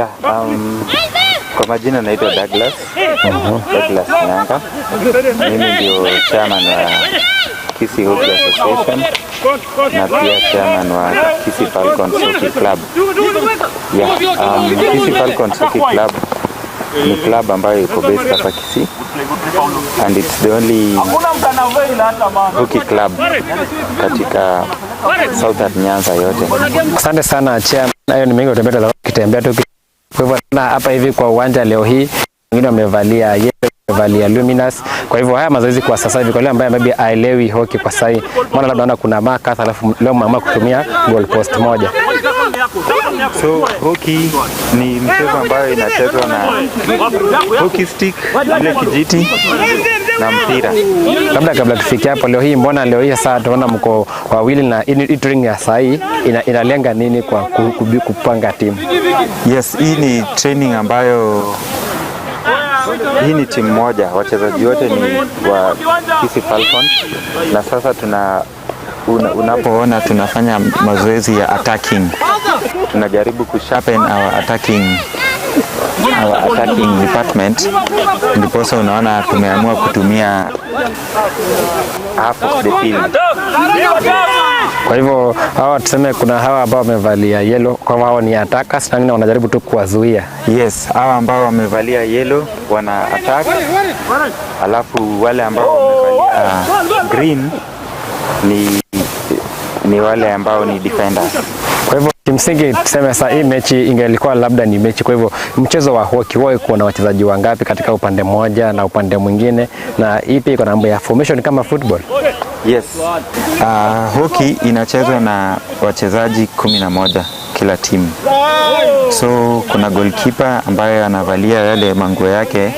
Yeah, kwa majina naitwa Douglas, Douglas Nyanga. Mimi ndio chairman wa Kisii Hockey Association na pia chairman wa Kisii Falcons Hockey Club. Yeah, Kisii Falcons Hockey Club ni club ambayo iko based hapa Kisii and it's the only hockey club katika Southern Nyanza yote. Asante sana, chairman. Hayo ni mengi utembea kitembea tu. Kwa hivyo na hapa hivi kwa uwanja leo hii wengine wamevalia yellow, wamevalia luminous. Kwa hivyo haya mazoezi kwa sasa hivi, kwa yule ambaye maybe aelewi hockey kwa sasa hivi, maana labda naona kuna markers, alafu leo mmeamua kutumia goal post moja. So hockey ni mchezo ambayo inachezwa na hockey stick, ile kijiti na mpira. Labda kabla tufikie hapo, leo hii mbona leo hii sasa tunaona mko wawili na hii training ya saa hii inalenga nini kwa kupanga timu? Yes, hii ni training ambayo hii ni timu moja, wachezaji wote ni wa Kisii Falcons, na sasa unapoona tunafanya mazoezi ya attacking, tunajaribu kusharpen our attacking department, ndiposa unaona tumeamua kutumia half of the field. Kwa hivyo hawa, tuseme kuna hawa ambao wamevalia yellow, kwa hivyo hao ni attackers na wengine wanajaribu tu kuwazuia. Yes, hawa ambao wamevalia yellow wana attack, alafu wale ambao wamevalia green ni wale ambao ni defenders. Kwa hivyo kimsingi tuseme sasa hii mechi ingelikuwa labda ni mechi, kwa hivyo mchezo wa hockey huwa iko na wachezaji wangapi katika upande mmoja na upande mwingine, na hii pia iko na mambo ya formation kama football? Yes. Hockey inachezwa na wachezaji 11 kila timu. So kuna goalkeeper ambaye anavalia yale manguo yake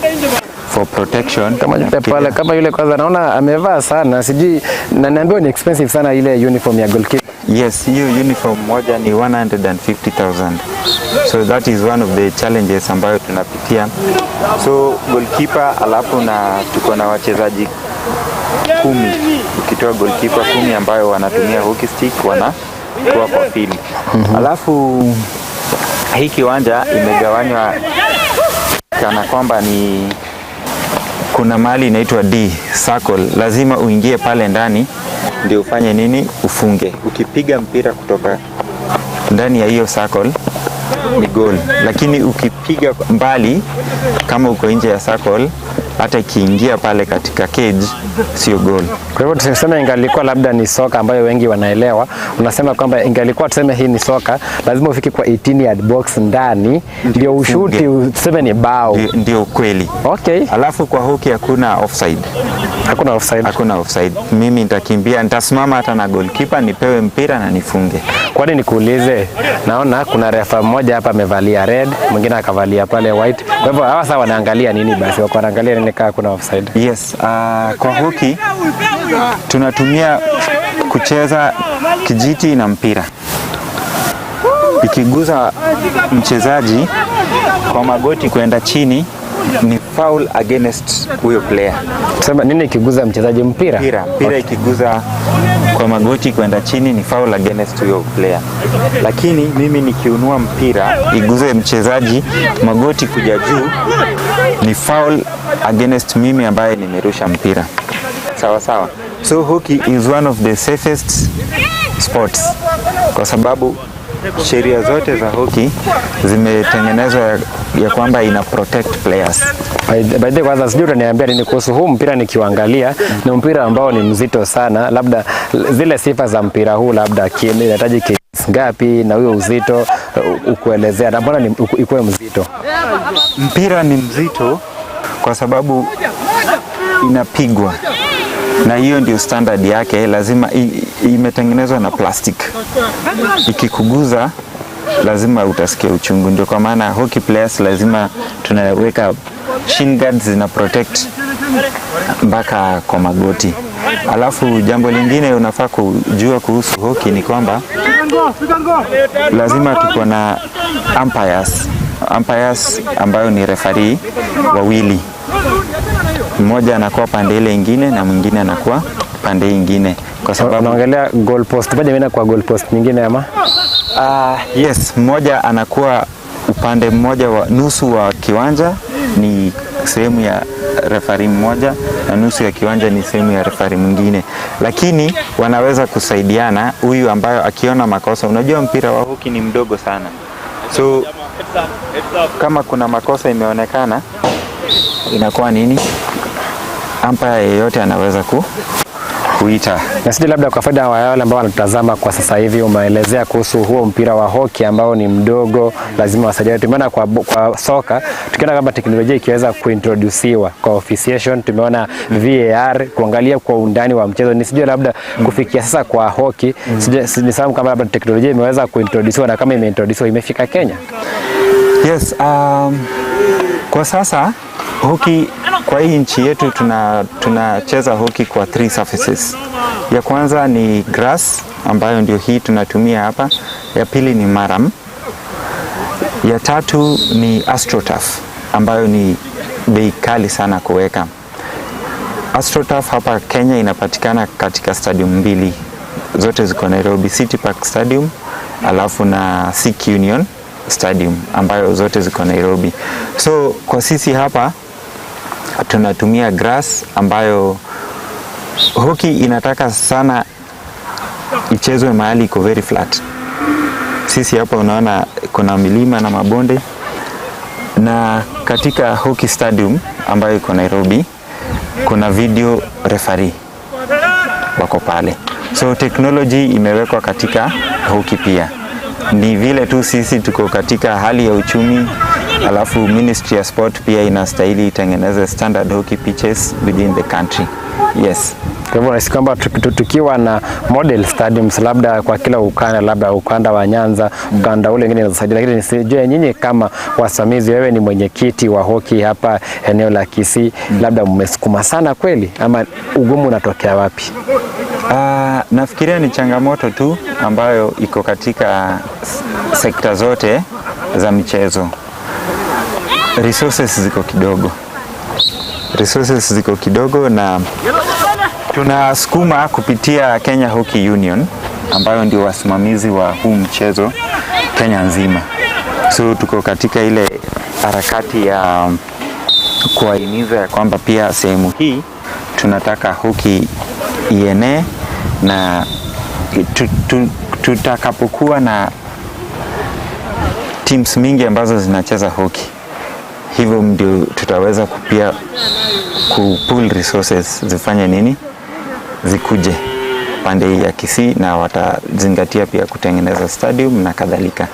for protection. Kama yule pale, kama yule kwanza naona amevaa sana, sijui na niambiwa ni expensive sana ile uniform ya goalkeeper. Yes, hiyo uniform moja ni 150,000. So that is one of the challenges ambayo tunapitia. So goalkeeper, alafu na tuko na wachezaji 10, ukitoa goalkeeper, 10 ambayo wanatumia hockey stick wanakuwa kwa field. Alafu hii kiwanja imegawanywa kana kwamba ni kuna mahali inaitwa D circle, lazima uingie pale ndani ndio ufanye nini, ufunge. Ukipiga mpira kutoka ndani ya hiyo circle ni goal, lakini ukipiga mbali kama uko nje ya circle, hata ikiingia pale katika cage sio goal. Kwa hivyo tuseme ingalikuwa labda ni soka ambayo wengi wanaelewa, unasema kwamba ingalikuwa tuseme hii ni soka, lazima ufike kwa 18 yard box ndani ndio ushuti tuseme ni bao. Ndio kweli. Okay. Alafu kwa hockey hakuna offside. Hakuna offside. Hakuna offside. Mimi nitakimbia, nitasimama hata na goalkeeper, nipewe mpira na nifunge. Kwani nikuulize, naona kuna refa mmoja hapa amevalia red, mwingine akavalia pale white. Kwa hivyo hawa sasa wanaangalia nini basi? Wako wanaangalia nini kama kuna offside? Yes, kwa hockey tunatumia kucheza kijiti na mpira. Ikiguza mchezaji kwa magoti kwenda chini ni foul against huyo player. Sema nini ikiguza mchezaji mpira? Mpira ikiguza kwa magoti kwenda chini ni foul against huyo player, lakini mimi nikiinua mpira iguze mchezaji magoti kuja juu ni foul against mimi ambaye nimerusha mpira. Sawa sawa. So hockey is one of the safest sports kwa sababu sheria zote za hockey zimetengenezwa ya kwamba ina protect players. By the way, kwanza sijui utaniambia nini kuhusu huu mpira. Nikiuangalia ni mpira ambao ni mzito sana, labda zile sifa za mpira huu, labda inahitaji kgs ngapi na huyo uzito ukuelezea, na mbona ikuwe mzito? Mpira ni mzito kwa sababu inapigwa na hiyo ndio standard yake, lazima imetengenezwa na plastic. Ikikuguza lazima utasikia uchungu. Ndio kwa maana hockey players lazima tunaweka shin guards zina protect mpaka kwa magoti. Alafu jambo lingine unafaa kujua kuhusu hockey ni kwamba lazima tuko na umpires, umpires ambayo ni referee wawili, mmoja anakuwa pande ile ingine na mwingine anakuwa pande ingine, kwa sababu Unaongelea goal post moja, mimi kwa goal post nyingine ama? Yes, mmoja anakuwa Upande mmoja wa nusu wa kiwanja ni sehemu ya refari mmoja na nusu ya kiwanja ni sehemu ya refari mwingine, lakini wanaweza kusaidiana. Huyu ambayo akiona makosa, unajua mpira wa hoki ni mdogo sana, so kama kuna makosa imeonekana, inakuwa nini, umpire yeyote anaweza kuita. Na sijui labda kwa faida ya wale ambao wanatutazama kwa sasa hivi, umeelezea kuhusu huo mpira wa hoki ambao ni mdogo, lazima wasaidiane. Tumeona kwa soka tukiona kama teknolojia ikiweza kuintroduciwa kwa officiation, tumeona VAR kuangalia kwa undani wa mchezo. Ni sijui labda kufikia sasa kwa hoki, sijui nisahamu kama labda teknolojia imeweza kuintroduciwa na kama imeintroduciwa imefika Kenya. Yes, kwa sasa hoki kwa hii nchi yetu tunacheza hoki kwa three surfaces. Ya kwanza ni grass ambayo ndio hii tunatumia hapa, ya pili ni murram, ya tatu ni astroturf ambayo ni bei kali sana kuweka. Astroturf hapa Kenya inapatikana katika stadium mbili, zote ziko Nairobi, City Park Stadium alafu na Sikh Union Stadium ambayo zote ziko Nairobi. So kwa sisi hapa tunatumia grass ambayo hoki inataka sana ichezwe mahali iko very flat. Sisi hapa unaona kuna milima na mabonde, na katika hockey stadium ambayo iko Nairobi kuna video referee wako pale, so technology imewekwa katika hockey pia. Ni vile tu sisi tuko katika hali ya uchumi, alafu Ministry ya Sport pia inastahili itengeneze standard hockey pitches within the country. Yes. Kwa hivyo nahisi kwamba tukiwa na model stadiums labda kwa kila ukanda, labda ukanda wa Nyanza, ukanda ule mwingine inasaidia, lakini nisijue nyinyi kama wasimamizi, wewe ni mwenyekiti wa hoki hapa eneo la Kisii, labda mmesukuma sana kweli ama ugumu unatokea wapi? Nafikiria ni changamoto tu ambayo iko katika sekta zote za michezo. Resources ziko kidogo, resources ziko kidogo na tunasukuma kupitia Kenya Hockey Union ambayo ndio wasimamizi wa huu mchezo Kenya nzima. So tuko katika ile harakati ya kuwahimiza ya kwamba pia sehemu hii tunataka hoki ienee na tutakapokuwa na teams mingi ambazo zinacheza hoki, hivyo ndio tutaweza pia ku pull resources zifanye nini, zikuje pande hii ya Kisii na watazingatia pia kutengeneza stadium na kadhalika.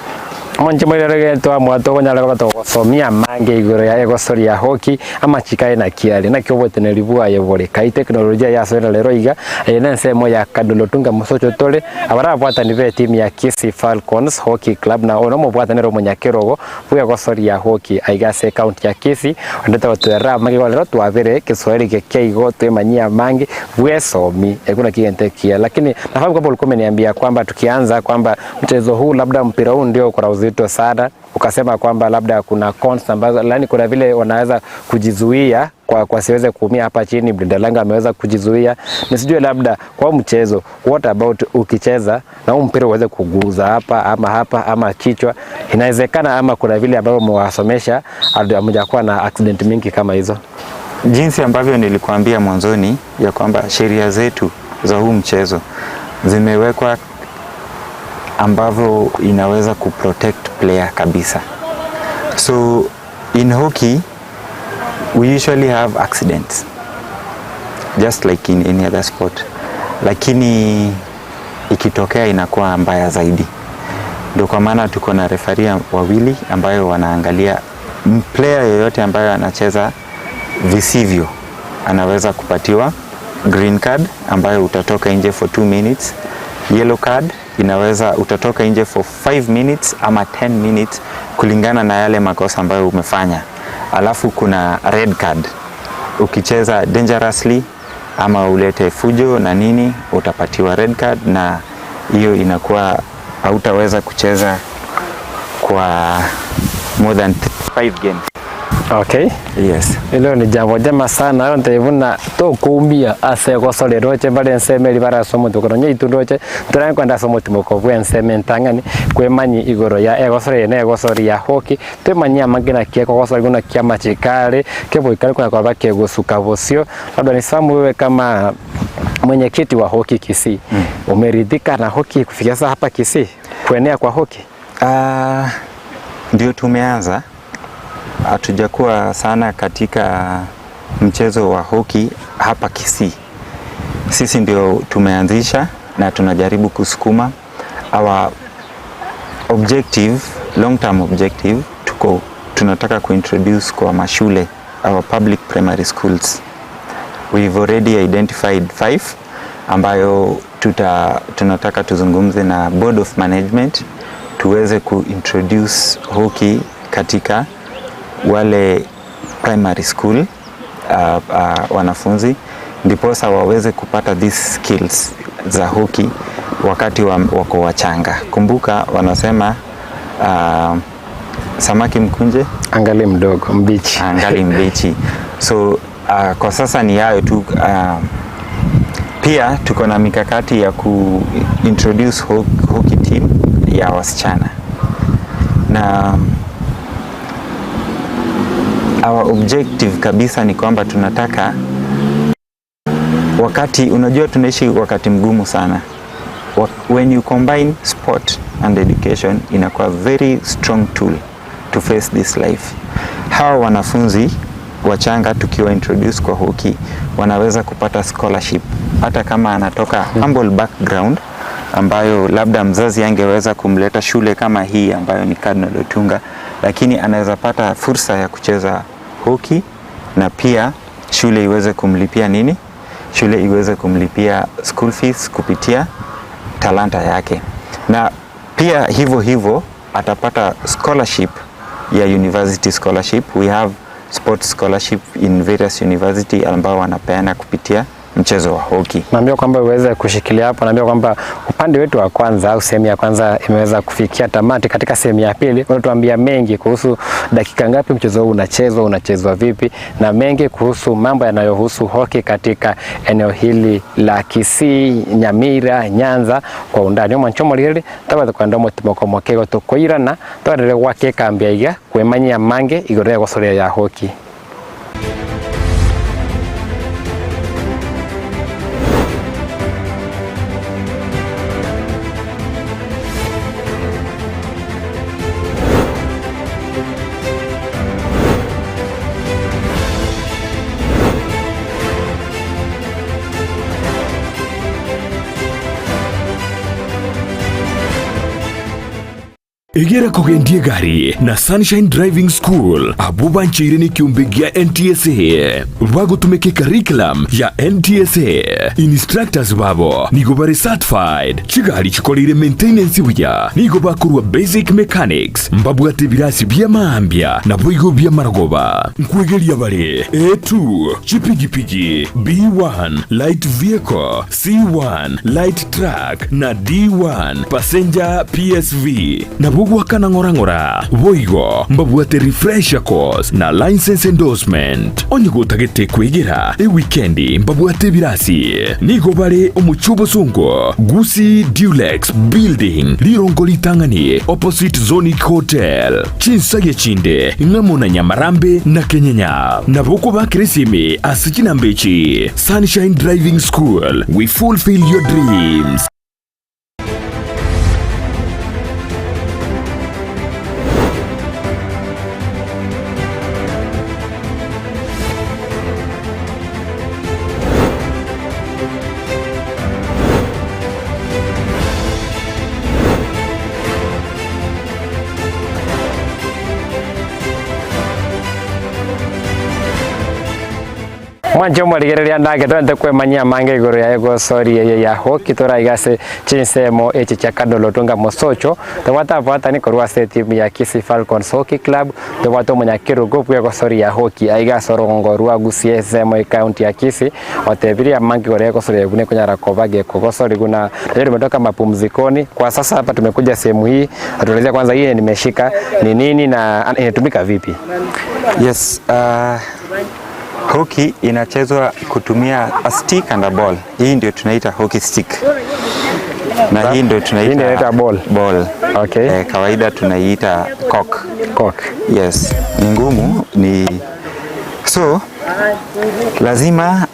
Omonche mwirerege twamwa tũkũnyara tũgũcomia mange igũrũ ya egosori ya hoki amachikae na kiari nakio obweteneri bwaye bore kai teknolojia yasoera lero iga eye na ensemo ya Kadolotunga musocho tore abarabwatani be timu ya Kisii Falcons Hockey Club na ono mobwatanero omonyakerogo bwa egosori ya hockey aiga ase county ya Kisii ondete gotwerera mange lero twabere Kiswahili geke igo twemanyia mange bwesomi ekuna kigente kia, lakini nafahamu kwamba ulikuwa umeniambia kwamba tukianza kwamba mchezo huu labda mpira huu ndio uko na uzito sana, ukasema kwamba labda kuna cons ambazo yani kuna vile wanaweza kujizuia kwa siweze kuumia hapa chini. Mlinda lango ameweza kujizuia, nisijue labda kwa mchezo, what about ukicheza na huu mpira uweze kuguza hapa ama hapa ama kichwa, inawezekana ama kuna vile ambavyo mwasomesha hamjakuwa na accident mingi kama hizo? Jinsi ambavyo nilikuambia mwanzoni ya kwamba sheria zetu za huu mchezo zimewekwa ambavyo inaweza kuprotect player kabisa. So in hockey we usually have accidents just like in any other sport, lakini ikitokea inakuwa mbaya zaidi. Ndio kwa maana tuko na refaria wawili ambayo wanaangalia player yoyote ambayo anacheza visivyo anaweza kupatiwa green card ambayo utatoka nje for 2 minutes. Yellow card inaweza utatoka nje for 5 minutes ama 10 minutes kulingana na yale makosa ambayo umefanya. Alafu kuna red card, ukicheza dangerously ama ulete fujo na nini, utapatiwa red card, na hiyo inakuwa hautaweza kucheza kwa more than 5 games. Okay. Yes. Ilo ni jambo jema sana ayo ntaivuna tokuumia ase gosoreroche bare enseme bara somo tukono itundoche turankwenda somo timoko bwa enseme ntang'ani kwemanyi igoro ya egosore ne egosori ya hoki twemanyia mangina kieko gosori guna kia machikare keboikare kuna kwa bake gusuka bosio. Labda ni Samu, wewe kama mwenyekiti wa hoki Kisii, umeridhika na hoki kufikia sasa hapa Kisii, kuenea kwa hoki? Ndio tumeanza, hatujakuwa sana katika mchezo wa hoki hapa Kisii. Sisi ndio tumeanzisha na tunajaribu kusukuma. Our objective, long term objective, tuko tunataka kuintroduce kwa mashule, our public primary schools. We've already identified 5 ambayo tunataka tuzungumze na board of management tuweze kuintroduce hockey katika wale primary school wanafunzi, ndiposa waweze kupata these skills za hockey wakati wako wachanga. Kumbuka wanasema samaki mkunje angali mdogo mbichi, angali mbichi. So kwa sasa ni hayo tu. Pia tuko na mikakati ya kuintroduce hockey team ya wasichana, na our objective kabisa ni kwamba tunataka, wakati unajua tunaishi wakati mgumu sana, when you combine sport and education inakuwa very strong tool to face this life. Hawa wanafunzi wachanga tukiwa introduce kwa hockey wanaweza kupata scholarship, hata kama anatoka humble background ambayo labda mzazi angeweza kumleta shule kama hii ambayo ni Cardinal Otunga, lakini anaweza pata fursa ya kucheza hockey na pia shule iweze kumlipia nini? Shule iweze kumlipia school fees kupitia talanta yake. Na pia hivyo hivyo atapata scholarship ya university scholarship. We have sports scholarship in various university ambao wanapeana kupitia mchezo wa hockey. Naambia kwamba uweze kushikilia hapo. Naambia kwamba upande wetu wa kwanza au sehemu ya kwanza imeweza kufikia tamati. Katika sehemu ya pili unatuambia mengi kuhusu dakika ngapi mchezo huu unachezwa, unachezwa vipi, na mengi kuhusu mambo yanayohusu hockey katika eneo hili la Kisii, Nyamira, Nyanza kwa undani. Omanchomo lili tabatha kwenda mutimoko mokego tukoirana twarere gwake kambia iga kwemanyia mange igoro ya gocoria ya hockey. Igera kugendie gari na Sunshine Driving School abuba nchiri ni kiumbe gia NTSA bagutumike curriculum ya NTSA. Instructors babo nigo bari certified, chigari chikolire maintenance buya, nigo bakurwa basic mechanics, mbabwate birasi bya maambia na boigo bya maragoba. Nkwegelia bare A2 chipigipigi, B1 light vehicle, C1 light truck na D1 passenger PSV na bugwakana ng'orang'ora. Boigo mbabwate refresher course na license endorsement. Onye gotagete kwegera e weekendi mbabwate birasi nigo bare omuchubo sungo Gusi Dulex Building Lirongo Litangani opposite Zonic Hotel Chinsage chinde ng'amo na Nyamarambe na Kenyenya na boko bakiresimi asichinambechi. Sunshine Driving School, we fulfill your dreams. Mwancho mwarigereria ndage twende kwemanyia mange iguru ya egosori eye ya hoki toraigase chinsemo echi cha kadolo tunga mosocho tobwata bwatani korwa ase timu ya Kisii Falcons Hockey Club, tobwata omonyakerugo bwa egosori ya hockey aiga sorongo rwa Gusii esemo county ya Kisii otebiria mangi iguru ya egosori ebune kunyara kobage kogosori guna leo tumetoka mapumzikoni. Kwa sasa hapa tumekuja sehemu hii, atuelezea kwanza hii nimeshika ni nini na inatumika vipi? Yes, hockey inachezwa kutumia a stick and a ball. Hii ndio tunaita hockey stick. Na hii ndio tunaita Hii ndio inaitwa ball. Ball. Okay. Kawaida tunaiita cock. Cock. Yes, ni ngumu ni so lazima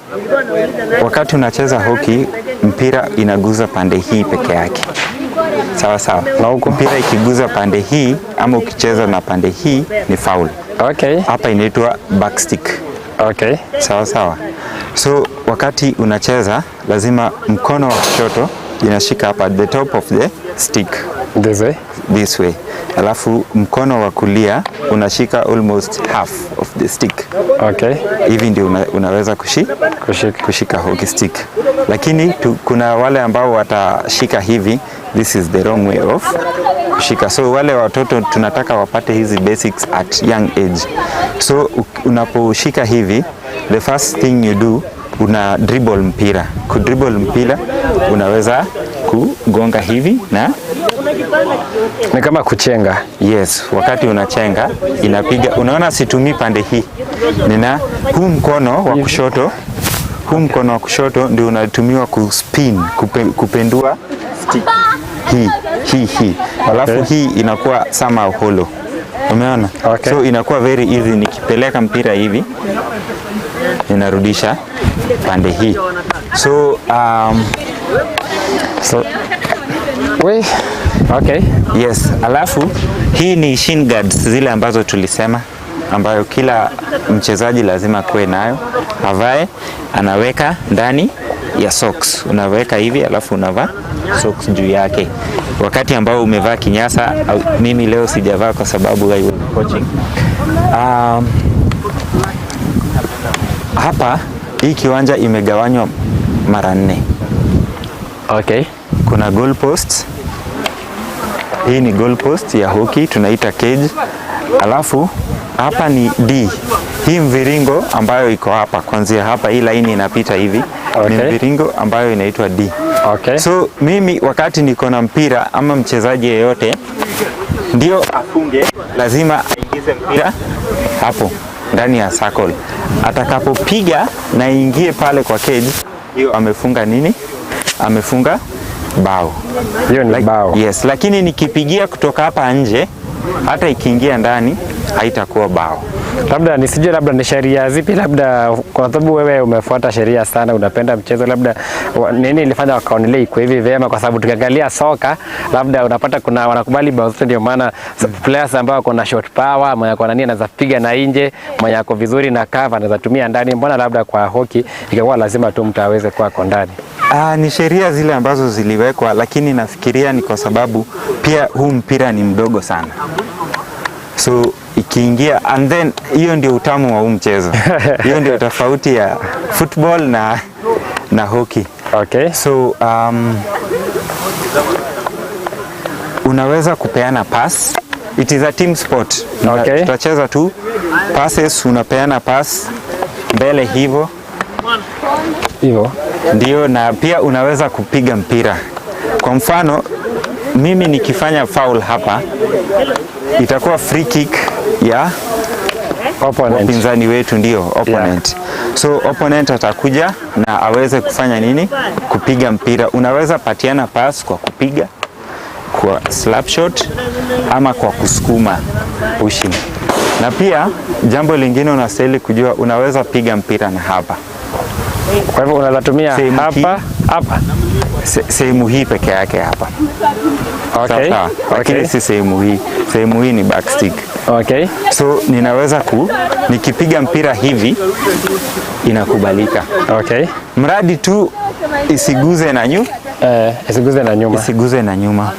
wakati unacheza hockey mpira inaguza pande hii peke yake. Sawa sawa. Na huko? Mpira ikiguza pande hii ama ukicheza na pande hii ni foul. Okay. Hapa inaitwa backstick. Okay. Sawa sawa. So wakati unacheza lazima mkono wa kushoto inashika hapa the top of the stick This way. This way, alafu mkono wa kulia unashika almost half of the stick. Okay. Hivi ndio unaweza Kushika. Kushika hockey stick, lakini kuna wale ambao watashika hivi. This is the wrong way of kushika. So wale watoto tunataka wapate hizi basics at young age. So unaposhika hivi, the first thing you do, una dribble mpira. Kudribble mpira unaweza kugonga hivi na Ni kama kuchenga. Yes, wakati unachenga inapiga. Unaona situmii pande hii, nina huu mkono wa kushoto. Huu mkono wa kushoto ndio unatumiwa kuspin, kupendua stick hii hii hii, alafu hii inakuwa somehow hollow. Umeona? Okay. So inakuwa very easy nikipeleka mpira hivi ninarudisha pande hii. So So we okay. Yes, alafu hii ni shin guards zile ambazo tulisema ambayo kila mchezaji lazima kuwe nayo, avae, anaweka ndani ya socks. Unaweka hivi alafu unavaa socks juu yake. Wakati ambao umevaa kinyasa, mimi leo sijavaa kwa sababu I was coaching. Hapa hii kiwanja imegawanywa mara nne. Okay. Kuna goal post. Hii ni goal post ya hockey tunaita cage. Alafu hapa ni D. Hii mviringo ambayo iko hapa kuanzia hapa, hii laini inapita hivi Okay. ni mviringo ambayo inaitwa D. Okay. So mimi wakati niko na mpira ama mchezaji yeyote ndio afunge, lazima aingize mpira hapo ndani ya circle. Atakapopiga na ingie pale kwa cage, hiyo amefunga nini? Amefunga bao. Hiyo ni bao. Yes, lakini nikipigia kutoka hapa nje, hata ikiingia ndani haitakuwa bao. Labda nisijue, labda ni sheria zipi, labda kwa sababu wewe umefuata sheria sana, unapenda mchezo, labda nini ilifanya wakaonelea iko hivi vyema? Kwa sababu tukiangalia soka, labda unapata kuna wanakubali bao zote, ndio maana players ambao wako na shot power, mwenye ako na nini anaweza piga na nje, mwenye ako vizuri na cover anaweza tumia ndani. Mbona labda kwa hockey ikakuwa lazima tu mtu aweze kuwa ako ndani? Ah, ni sheria zile ambazo ziliwekwa, lakini nafikiria ni kwa sababu pia huu mpira ni mdogo sana, so ikiingia, and then hiyo ndio utamu wa huu mchezo. Hiyo ndio tofauti ya football na hockey. Okay. So unaweza kupeana pass. It is a team sport. Okay. Tutacheza tu passes, unapeana pass mbele hivyo Hivyo. Ndio, na pia unaweza kupiga mpira. Kwa mfano mimi nikifanya foul hapa itakuwa free kick ya Opponent. wapinzani wetu, ndio opponent. So opponent atakuja na aweze kufanya nini? Kupiga mpira. Unaweza patiana pass kwa kupiga kwa slap shot ama kwa kusukuma, pushing. Na pia jambo lingine unastahili kujua, unaweza piga mpira na hapa. Kwa hivyo unaweza tumia Sehemu hapa hapa. Sehemu hii peke yake hapa. Okay. Sawa, lakini Okay. si sehemu hii. Sehemu hii ni backstick. Okay. So ninaweza nikipiga mpira hivi inakubalika, Okay. mradi tu isiguze na Eh, isiguze na nyuma. isiguze na nyuma.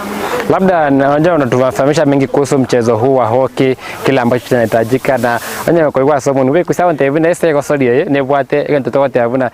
Labda najua unatufahamisha mengi kuhusu mchezo huu wa hockey, kile ambacho kinahitajika na onye koigwa somo ni kusawa ntebi na ese gosorie ne bwate egento togote buna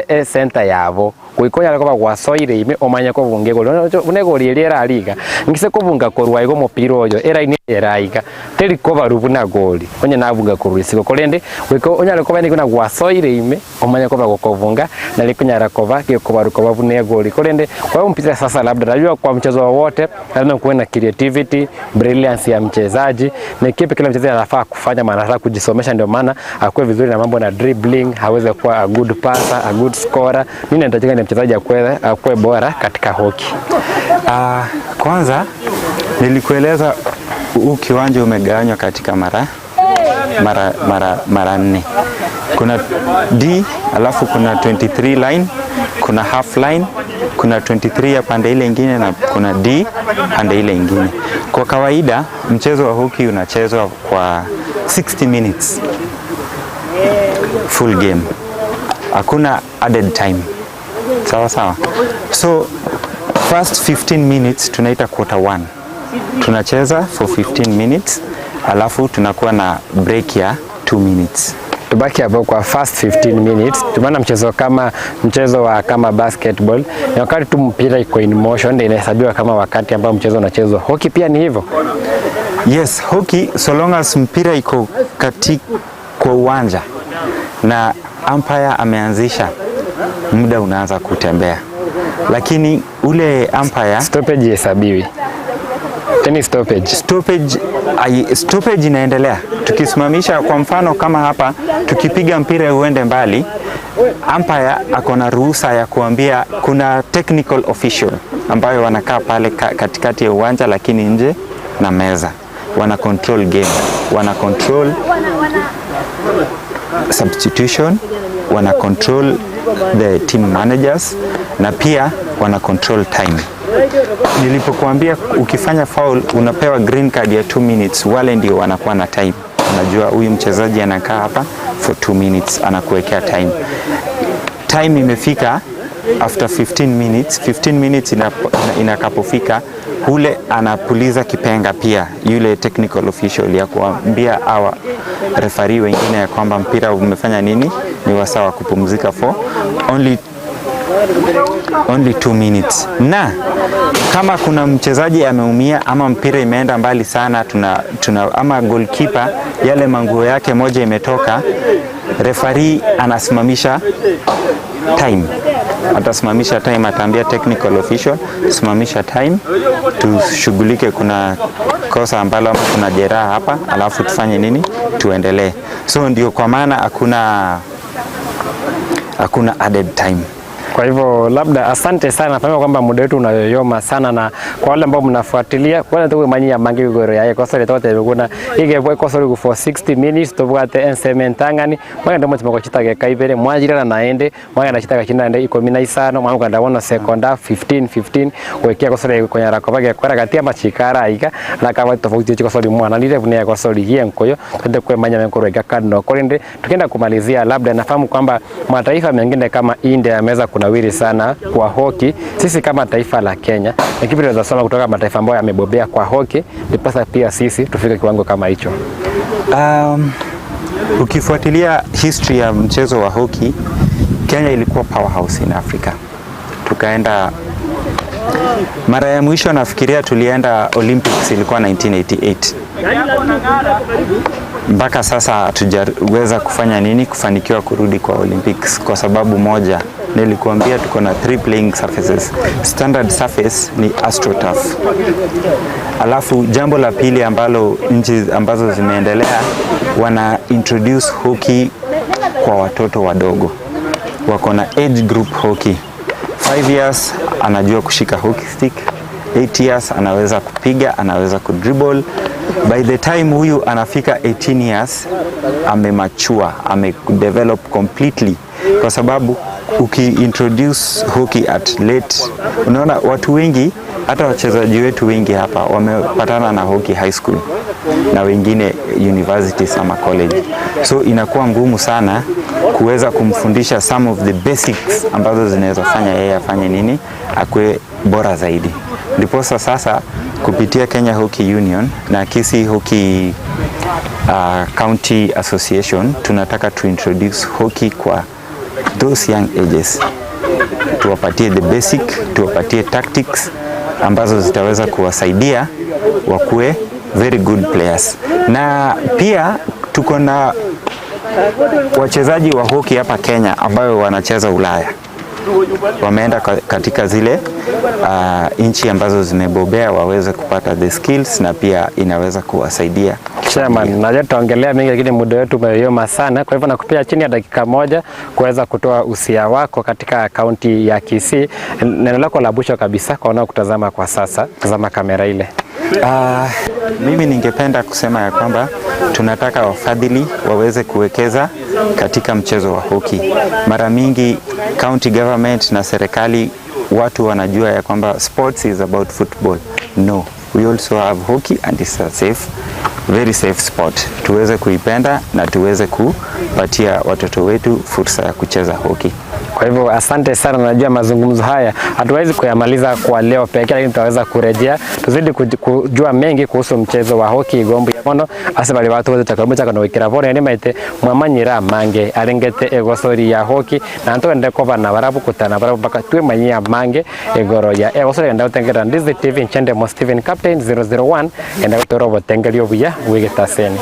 e center yabo kuikonya ko bagwasoire ime omanye ko bunge goli une goli eri erariga ngise kubunga korwa igo mupira oyo eraini eraiga teri ko barubu na goli onye nabunga korwa isiko korende wiko onyale ko bani kuna gwasoire ime omanye ko bagokobunga na likunyara kova gikobaruko babune goli korende kwa mpira. Sasa labda najua kwa mchezo wowote lazima kuwe na creativity, brilliance ya mchezaji. Ni kipi kila mchezaji anafaa kufanya? Maana anataka kujisomesha, ndio maana akuwe vizuri na mambo na dribbling, aweze kuwa a good passer, a good scorer. Nini inahitajika ni mchezaji akuwe bora katika hockey? Kwanza nilikueleza huu kiwanja umegawanywa katika mara nne. Kuna D, alafu kuna 23 line, kuna half line, kuna 23 ya pande ile ingine na kuna D pande ile ingine. Kwa kawaida mchezo wa hockey unachezwa kwa 60 minutes full game, hakuna added time. Sawa sawa. So first 15 minutes tunaita quarter one, tunacheza for 15 minutes, alafu tunakuwa na break ya 2 minutes. Tubaki hapo kwa first 15 minutes. Tumeona mchezo kama mchezo wa kama basketball ni wakati tu mpira iko in motion ndio inahesabiwa kama wakati ambao mchezo unachezwa. Hockey pia ni hivyo? Yes, hockey, so long as mpira iko kati kwa uwanja na umpire ameanzisha, muda unaanza kutembea, lakini ule umpire Stoppage ihesabiwi. Any stoppage. Stoppage inaendelea. Tukisimamisha, kwa mfano kama hapa, tukipiga mpira uende mbali, umpire ako na ruhusa ya kuambia kuna technical official ambayo wanakaa pale katikati ya uwanja lakini nje na meza, wana control game, wana control substitution, wana control the team managers na pia wana control time. Nilipokuambia ukifanya foul unapewa green card ya 2 minutes, wale ndio wanakuwa na time. Unajua huyu mchezaji anakaa hapa for 2 minutes, anakuwekea time. Time imefika after 15 minutes, 15 minutes inakapofika, ule anapuliza kipenga pia, yule technical official, ya kuambia hawa referee wengine ya kwamba mpira umefanya nini, ni wasaa wa kupumzika for only 2 minutes. Na kama kuna mchezaji ameumia ama mpira imeenda mbali sana, tuna ama goalkeeper yale manguo yake moja imetoka, referee anasimamisha time, atasimamisha time, ataambia technical official, "Simamisha time, tushughulike, kuna kosa ambalo ama kuna jeraha hapa, alafu tufanye nini, tuendelee." So ndio kwa maana hakuna added time. Kwa hivyo labda asante sana, fahamu kwamba muda wetu unayoyoma sana, na kwa wale ambao mnafuatilia kwanza tu manyia mangi igoro yaye kosore tote biguna ige bwe kosore for 60 minutes tobwate enseme ntang'ani mwagenda mutima chitageka ibere mwajirana naende mwagenda chitaka chinande 15 mwamukanda wono second half 15 15 gwekia kosore konyara kobage kwara gatia machikara iga na kaba tofauti chikosori mwana lile vunia kosori hienkoyo twende kwemanya menkoro iga kando korende. Tukienda kumalizia, labda nafahamu kwamba mataifa mengine kama India yameweza kunawiri sana kwa hoki. Sisi kama taifa la Kenya, ni kipi tunaweza soma kutoka mataifa ambayo yamebobea kwa hoki ndiposa pia sisi tufike kiwango kama hicho? Ukifuatilia history ya mchezo wa hockey, Kenya ilikuwa powerhouse in Africa. Tukaenda mara ya mwisho, nafikiria tulienda Olympics ilikuwa 1988. Mpaka sasa hatujaweza kufanya nini, kufanikiwa kurudi kwa Olympics kwa sababu moja. Nilikuambia tuko na three playing surfaces. Standard surface ni AstroTurf. Alafu jambo la pili ambalo nchi ambazo zimeendelea wana introduce hockey kwa watoto wadogo, wako na age group hockey. 5 years anajua kushika hockey stick, 8 years anaweza kupiga, anaweza kudribble. By the time huyu anafika 18 years amemature, amedevelop completely, kwa sababu ukiintroduce hockey at late, unaona watu wengi, hata wachezaji wetu wengi hapa wamepatana na hockey high school na wengine universities ama college, so inakuwa ngumu sana kuweza kumfundisha some of the basics ambazo zinaweza fanya yeye afanye nini, akuwe bora zaidi. Ndiposa sasa kupitia Kenya Hockey Union na Kisii Hockey County Association tunataka to introduce hockey kwa those young ages, tuwapatie the basic, tuwapatie tactics ambazo zitaweza kuwasaidia wakuwe very good players. Na pia tuko na wachezaji wa hockey hapa Kenya ambayo wanacheza Ulaya, wameenda katika zile nchi ambazo zimebobea waweze kupata the skills na pia inaweza kuwasaidia. Chairman, najua tutaongelea mengi lakini muda wetu umeyoma sana, kwa hivyo nakupea chini ya dakika moja kuweza kutoa usia wako katika kaunti ya Kisii, neno lako la mwisho kabisa kwa wanaokutazama kwa sasa, tazama kamera ile. Mimi ningependa kusema ya kwamba tunataka wafadhili waweze kuwekeza katika mchezo wa hoki. Mara mingi county government na serikali watu wanajua ya kwamba sports is about football. No, we also have hockey and it's a safe, very safe sport. Tuweze kuipenda na tuweze kupatia watoto wetu fursa ya kucheza hoki. Kwa hivyo asante sana, najua mazungumzo haya hatuwezi kuyamaliza kwa leo pekee, lakini tutaweza kurejea tuzidi kujua mengi kuhusu mchezo wa hoki igombu ya mono ase bali watu wote takamucha kana wikira bono ni maite mwamanyira mange arengete egosori ya hoki na ntwende koba na barabu kutana barabu baka twemanyia mange egoro ya egosori enda utengera Ndizi TV nchende mo Steven Captain 001 enda gutoro botengerio buya wigetaseni.